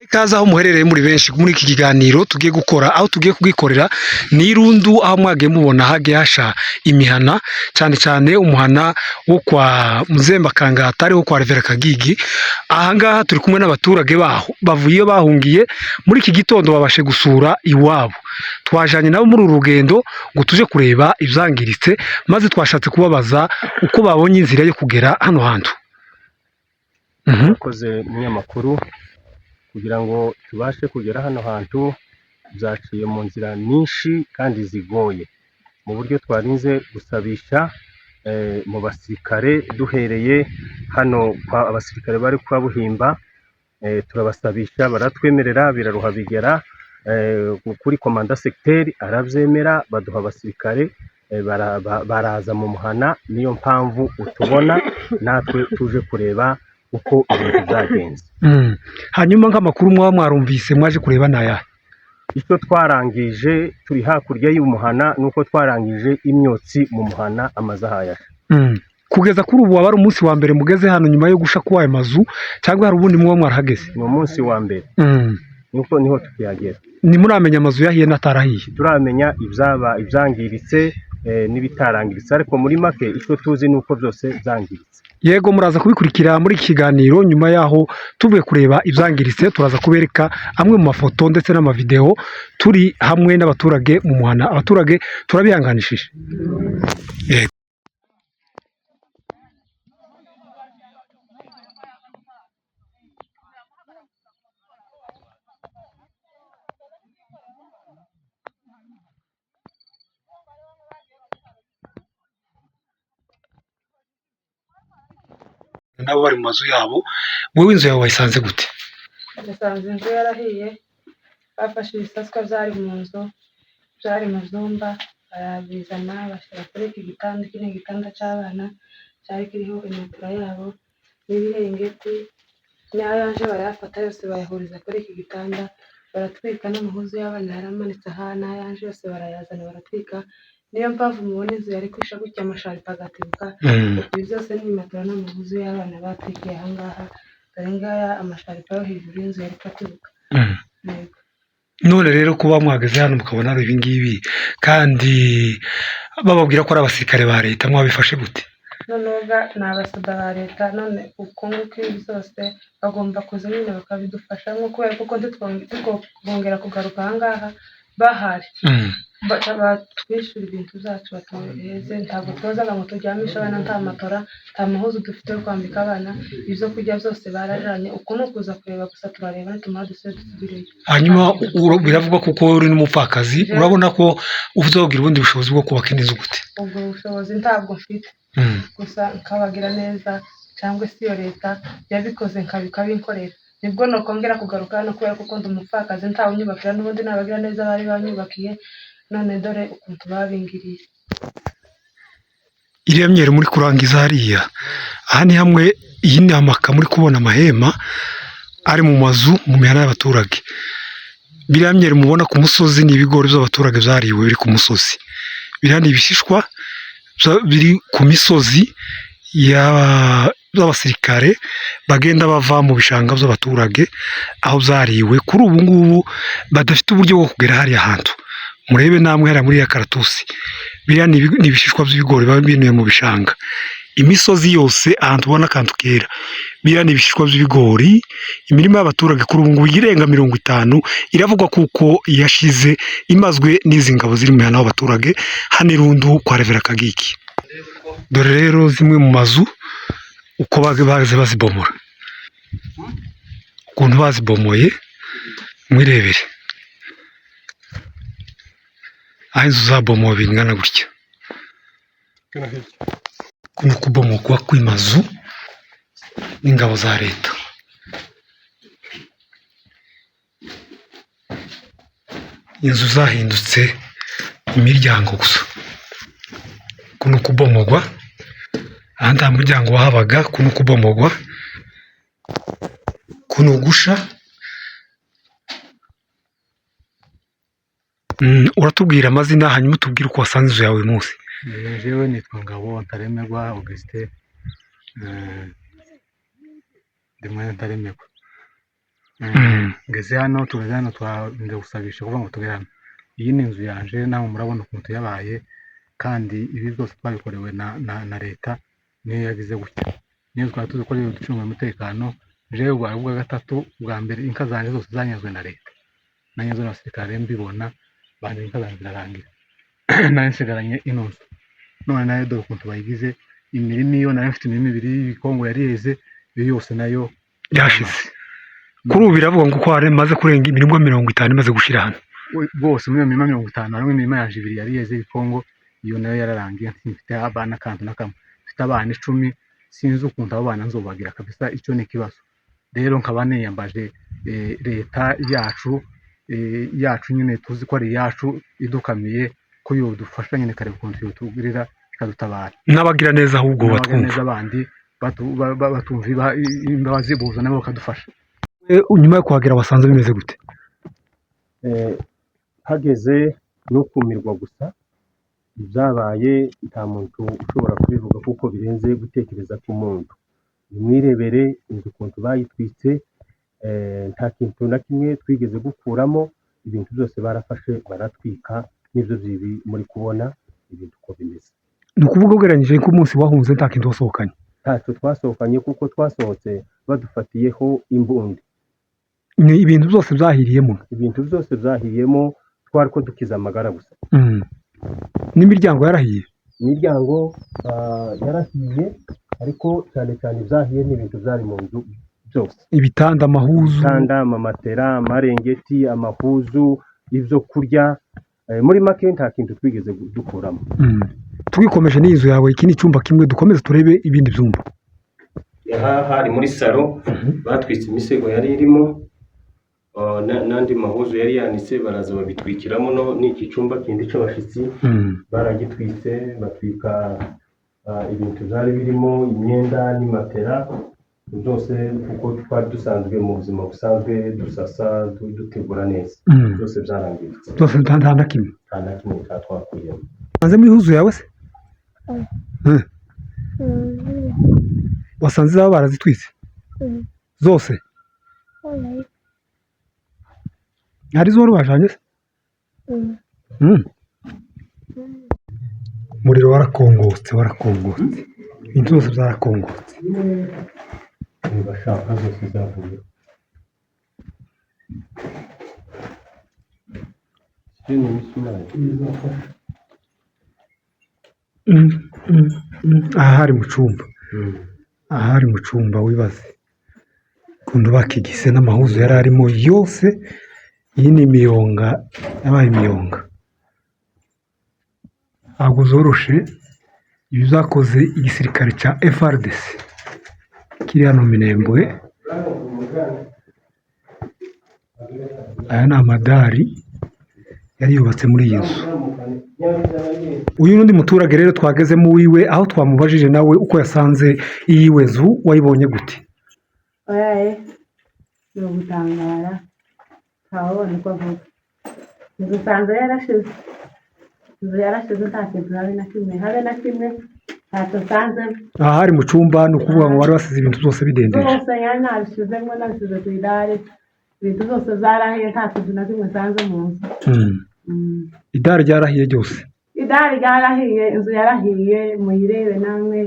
Ikaze aho muherereye muri benshi muri iki kiganiro tugiye gukora, aho tugiye kugikorera ni Irundu, aho mwagiye mubona hagiye hasha imihana, cyane cyane umuhana wo kwa Muzemba Kangata ariwo kwa Revera Kagigi. Aha ngaha turi kumwe n'abaturage baho bavuye iyo bahungiye, muri iki gitondo babashe gusura iwabo. Twajanye nabo muri uru rugendo ngo tuje kureba ibyangiritse, maze twashatse kubabaza uko babonye inzira yo kugera hano hantu. Murakoze munyamakuru, kugira ngo tubashe kugera hano hantu byaciye mu nzira nyinshi kandi zigoye, mu buryo twarinze gusabisha mu basirikare duhereye hano kwa abasirikare bari kwa Buhimba, turabasabisha baratwemerera, biraruha bigera kuri komanda segiteri arabyemera, baduha abasirikare baraza mu muhana. Niyo mpamvu utubona natwe tuje kureba uko ibintu byagenze. Hanyuma nk'amakuru mwaba mwarumvise mwaje kureba ni ayahe? Icyo twarangije turi hakurya y'umuhana ni uko twarangije imyotsi mu muhana, amazu ahayasha. Kugeza kuri ubu waba ari umunsi wa mbere mugeze hano nyuma yo gusha kw'ayo mazu, cyangwa hari ubundi muba mwarahageze? Ni umunsi wa mbere. Nuko niho tukihagera. Ntimuramenya amazu yahiye n'atarahiye? Turamenya ibyaba ibyangiritse n'ibitarangiritse, ariko muri make icyo tuzi ni uko byose byangiritse. Yego, muraza kubikurikira muri iki kiganiro. Nyuma yaho tuvuye kureba ibyangiritse, turaza kubereka amwe mu mafoto ndetse n'amavideo turi hamwe n'abaturage mu muhana. Abaturage turabihanganishije. Yego. Nabo bari mu mazu yabo, wowe inzu yawe wayisanze gute? Nasanze inzu yarahiye, bafashe ibisaswa byari mu nzu, byari mu byumba, barabizana bashyira kuri iki gitanda. Iki ni igitanda cy'abana cyari kiriho imatera yabo n'ibiringiti, n'ayanje barayafata yose bayahuriza kuri iki gitanda, baratwika n'amahuzu y'abana yaramanitse aha, n'ayanje yose barayazana baratwika. Niyo mpamvu mubona inzu yari kwisha gutya, amasharika agatibuka. Ibi byose ni matera n'amahuzu y'abana batwikiye aha ngaha. Dore ngaya amasharika yo hejuru y'inzu yari atibuka. Yego. None rero kuba mwageze hano mukabona ari ibi ngibi, kandi bababwira ko ari abasirikare ba leta, mwabifashe gute? Noneho ga ni abasoda ba leta, none uko nguko ibi byose bagomba kuza nyine bakabidufashamo, kubera kuko ntitwongera kugaruka aha ngaha bahari. Batwishyura ibintu byacu batuheze. Ntabwo twozaga ngo turyamishe abana nta matora, nta mahuzu dufite yo kwambika abana, ibyo kurya byose barajanye. Uku ni ukuza kureba gusa, turareba nitumara dusubire dusubireyo. Hanyuma biravugwa kuko uri n'umupfakazi, urabona ko uzogira ubundi bushobozi bwo kubaka indi nzu gute? Ubwo bushobozi ntabwo mfite, gusa nkabagira neza cyangwa se iyo leta yabikoze nkabikabinkorera, nibwo nokongera kugaruka hano, kubera kuko ndi umupfakazi ntawe unyubakira, n'ubundi nabagira neza bari banyubakiye, none dore ukuntu babingiriye. Iriya myero muri kurangiza hariya, aha ni hamwe iyi ni amaka muri kubona amahema ari mu mazu mu mihana y'abaturage. Biriya myero mubona ku musozi ni ibigori by'abaturage byariwe biri ku musozi. Biriya ni ibishishwa biri ku misozi y'abasirikare bagenda bava mu bishanga by'abaturage aho byariwe. Kuri ubu ngubu badafite uburyo bwo kugera hariya hantu. Murebe namwe hariya muri ya karatusi. Biriya ni ibishishwa by'ibigori biba binuye mu bishanga. Imisozi yose ahantu ubona akantu kera, biriya ni ibishishwa by'ibigori. Imirima y'abaturage kuri ubu ngubu irenga 50 iravugwa kuko yashize imazwe n'izi ngabo ziri mu mihana y'abaturage hano i Rundu kwa Revera Kagigi. Dore rero zimwe mu mazu uko baze bazibomora, ukuntu bazibomoye mwirebere aho inzu zabomowe bingana gutya. Kuno kubomokwa kw'amazu n'ingabo za leta. Inzu zahindutse imiryango gusa. Kuno kubomogwa, aha nta muryango wahabaga, kuno kubomogwa, kuno gusha. Uratubwira amazina hanyuma utubwire uko wasanze inzu yawe uyu munsi. Jewe nitwa Ngabo Ntaremerwa Augustin, ndi mwene Ntaremerwa. Ngeze hano, tugeze hano, twarinze gusabisha kuvuga ngo tugere hano. Iyi ni inzu yanje, namwe murabona ukuntu yabaye, kandi ibi byose twabikorewe na leta, niyo yagize gutya. Niyo twari tuzi ko ariyo ducunga umutekano. Jewe bwawe bwa gatatu, bwa mbere inka zanje zose zanyazwe na leta, nanyazwe n'abasirikare mbibona, banjye inka zanje zirarangira, nari nsigaranye ino nzu. None nayo dore ukuntu bayigize. Imirima iyo nari mfite, imirima ibiri y'ibikongo yari yeze, iyo yose nayo Yashize. Kuri ubu biravuga ngo ko hari maze kurenga imirima 50 imaze gushira hano. Rwose muri iyo mirima 50 harimo imirima yanje ibiri yari yeze y'ibikongo, iyo nayo yararangiye. Mfite abana akantu na kamwe, mfite abana 10, sinzi ukuntu abo bana nzobagira kabisa. Icyo ni ikibazo. Rero nkaba niyambaje leta yacu, yacu nyine tuzi ko ari iyacu idukamiye, ko yodufasha nyine ikareba ukuntu yotugirira ikadutabara. N'abagira neza ahubwo batwumva. Neza bandi batumva imbabazi buza nabo bakadufasha. Nyuma yo kuhagera wasanze bimeze gute? Hageze no kumirwa gusa. Ibyabaye nta muntu ushobora kubivuga kuko birenze gutekereza k'umuntu. Nimwirebere inzu ukuntu bayitwitse, nta kintu na kimwe twigeze gukuramo. Ibintu byose barafashe baratwika, nibyo bibi muri kubona ibintu uko bimeze. Ni ukuvuga ugereranyije ko umunsi wahunze nta kintu wasohokanye? Ntacyo twasohokanye kuko twasohotse badufatiyeho imbunda. Ni ibintu byose byahiriyemo? Ibintu byose byahiriyemo, twari ko dukiza amagara gusa. N'imiryango yarahiye? Imiryango yarahiye, ariko cyane cyane ibyahiye ni ibintu byari mu nzu byose. Ibitanda, amahuzu? Ibitanda, amamatera, amarengeti, amahuzu, ibyo kurya, muri make nta kintu twigeze dukuramo. Twikomeje n'iyi nzu yawe, iki ni icyumba kimwe, dukomeze turebe ibindi byumba. Aha hari muri salo, batwitse imisego yari irimo, n'andi mahuzu yari yanitse, baraza babitwikiramo. No n'iki cyumba kindi cy'abashyitsi baragitwitse, batwika ibintu byari birimo, imyenda n'imatera byose, kuko twari dusanzwe mu buzima busanzwe dusasa, dutegura neza. Byose byarangiritse. Byose nta na kimwe? Nta na kimwe twakuyemo. Wasanzemo ihuzu yawe se? Wasanze izaba barazitwitse zose? Hari izo wari wajanye se? Umuriro warakongotse, warakongotse, ibintu byose byarakongotse. Bashaka zose zavuyeho. Iyo ni imisumari. Aha hari mu cyumba, aha hari mu cyumba. Wibaze ukuntu bakigise n'amahuzu yari arimo yose. Iyi ni imiyonga, yabaye imiyonga. Ntabwo zoroshe ibi byakoze igisirikare cya FARDC kiri hano Minembwe. Aya ni amadari yari yubatse muri iyi nzu. Uyu n'undi muturage rero twagezemo wiwe, aho twamubajije nawe uko yasanze iyiwe nzu. Wayibonye gute? Oyaye, ni ugutangara, ntawubona uko avuga. Inzu usanze yarashize, inzu yarashize, nta kintu habe na kimwe, habe na kimwe, ntacyo nsanzemo. Aha hari mu cyumba, ni ukuvuga ngo wari wasize ibintu byose bidendeje? Byose yari nabishyizemo, nabishyize ku idari, ibintu byose byarahiye, nta kintu na kimwe nsanze mu nzu. Idari ryarahiye ryose? Idari ryarahiye, inzu yarahiye, muyirebe namwe,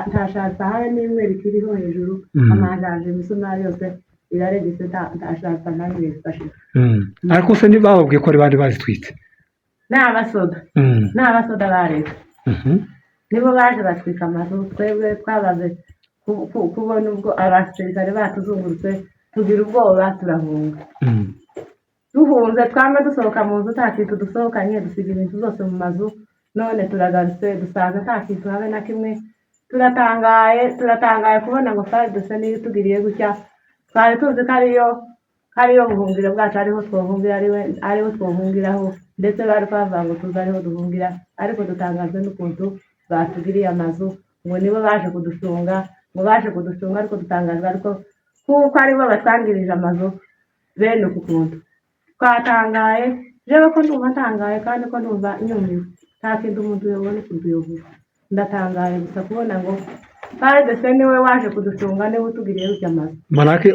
nta shatsa habe n'imwe rikiriho hejuru. Amajanja, imisumari yose iraregetse, nta shatsa na rimwe rifashe. Ariko se ntibababwiye ko ari bandi bazitwitse? Ni abasoda, ni abasoda ba leta, nibo baje batwika amazu. Twebwe twabaze kubona ubwo abasirikare batuzungurutse, tugira ubwoba turahunga. Duhunze twama dusohoka mu nzu nta kintu dusohokanye, dusiga ibintu byose mu mazu. None turagarutse dusanze nta kintu habe na kimwe. Turatangaye, turatangaye kubona ngo FARDC niyo itugiriye gutya. Twari tuzi ko ariyo buhungiro bwacu, ariho twohungira, ariho twohungiraho, ndetse bari bavuga ngo tuze ariho duhungira. Ariko dutangajwe n'ukuntu batugiriye amazu, ngo nibo baje kuducunga, ngo baje kuducunga. Ariko dutangajwe ariko kuko aribo batwangirije amazu bene uku kuntu. Twatangaye, jewe ko ndumva ntangaye kandi ko ndumva nyumiwe, nta kintu umuntu yobona ukuntu yovuga. Ndatangaye gusa kubona ngo FARDC niwe waje kuducunga, niwe utugiriye gutya amazu. Manake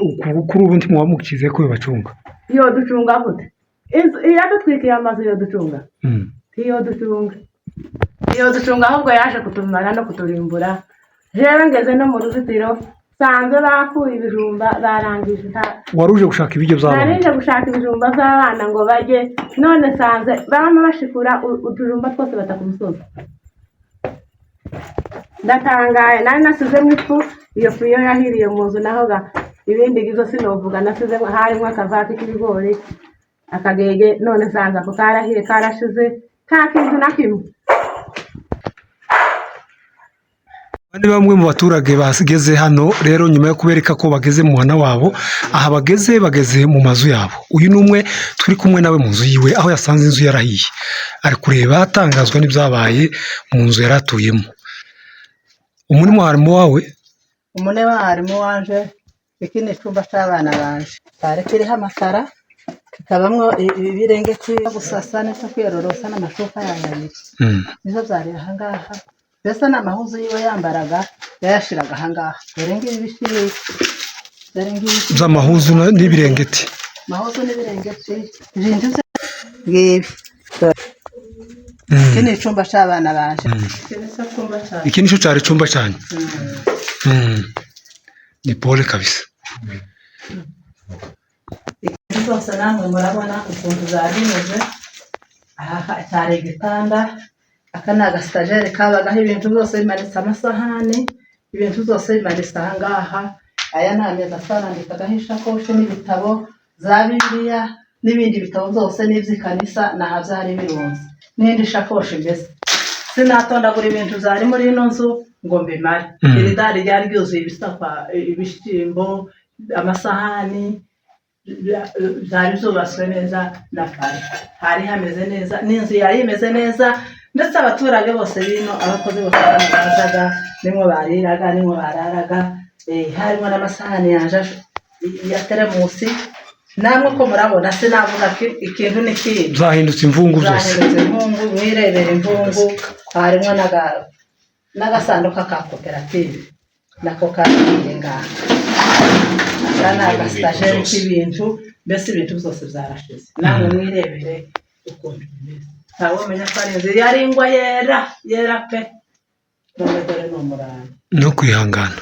kuri ubu ntimuba mukize ko bibacunga? Iyo ducunga gute? Inzu iyo dutwikiye amazu iyo ducunga? Iyo ducunga, iyo ducunga, ahubwo yaje kutumara no kuturimbura. Jewe ngeze no mu ruzitiro nsanze bakuye ibijumba barangije Wari uje gushaka ibiryo by'abana? Narije gushaka ibijumba by'abana ngo barye, none nsanze bamwe bashikura utujumba twose bata ku musozi. Ndatangaye. Nari nasizemo ifu, iyo fu iyo yahiriye mu nzu, naho ga ibindi ngibyo sinovuga. Nasizemo, harimo akavati k'ibigori, akagege, none nsanze ako karahiye, karashize, nta kintu na kimwe. Aba ni bamwe mu baturage bageze hano rero nyuma yo kubereka ko bageze mu muhana wabo. Aha bageze, bageze mu mazu yabo. Uyu ni umwe turi kumwe nawe mu nzu yiwe, aho yasanze inzu yarahiye. Ari kureba atangazwa n'ibyabaye mu nzu yari atuyemo. Umurimo harimo wawe? Umune harimo wanje. Iki ni icyumba cy'abana banje, cyari kiriho amakara, kikabamwo ibirengeti byo gusasa n'icyo kwiyororosa n'amashuka yayo abiri. Nizo byari ahangaha. Mbese n'amahuzu yiwe yambaraga yayashiraga ahangaha. Dore ngibi bishiri, dore ngibi. By'amahuzu n'ibirengeti. Mahuzu n'ibirengeti, ibintu ngibi. Iki ni icyumba cy'abana banje. Iki ni cyo cyumba cyanjye. Iki nicyo cyari icyumba cyanyu? Ni pole kabisa. Ibintu byose namwe murabona ukuntu byari bimeze. Aha cyari igitanda, aka ni agasitageri kabagaho ibintu byose bimanitse, amasahani, ibintu byose bimanitse aha ngaha. Aya ni ameza twarambikagaho ishakoshi n'ibitabo za Bibiliya n'ibindi bitabo byose n'iby'ikanisa, ni aha byari birunze, n'indi shakoshi. Mbese sinatondagura ibintu byari muri ino nzu ngo mbimare. Iri dari ryari ryuzuye ibisakwa, ibishyimbo, amasahani, byari byubatswe neza na fari, hari hameze neza n'inzu yari imeze neza. Ndetse abaturage bose bino, abakozi bose hano bazaga, nimwo bariraga, nimwo bararaga. Harimo n'amasahani yanje ya teremusi. Namwe ko murabona, sinavuga ikintu n'ikindi. Byahindutse imvungu byose. Zahindutse imvungu, mwirebera imvungu. Harimo n'agasanduka ka koperative nako kagiye ngaha. Aka ni agasitageri k'ibintu. Mbese ibintu byose byarashize, namwe mwirebere ukuntu bimeze. Ntawumenya ko ari inzu yari ingwa yera yera pe. None dore ni umuranda. No kwihangana.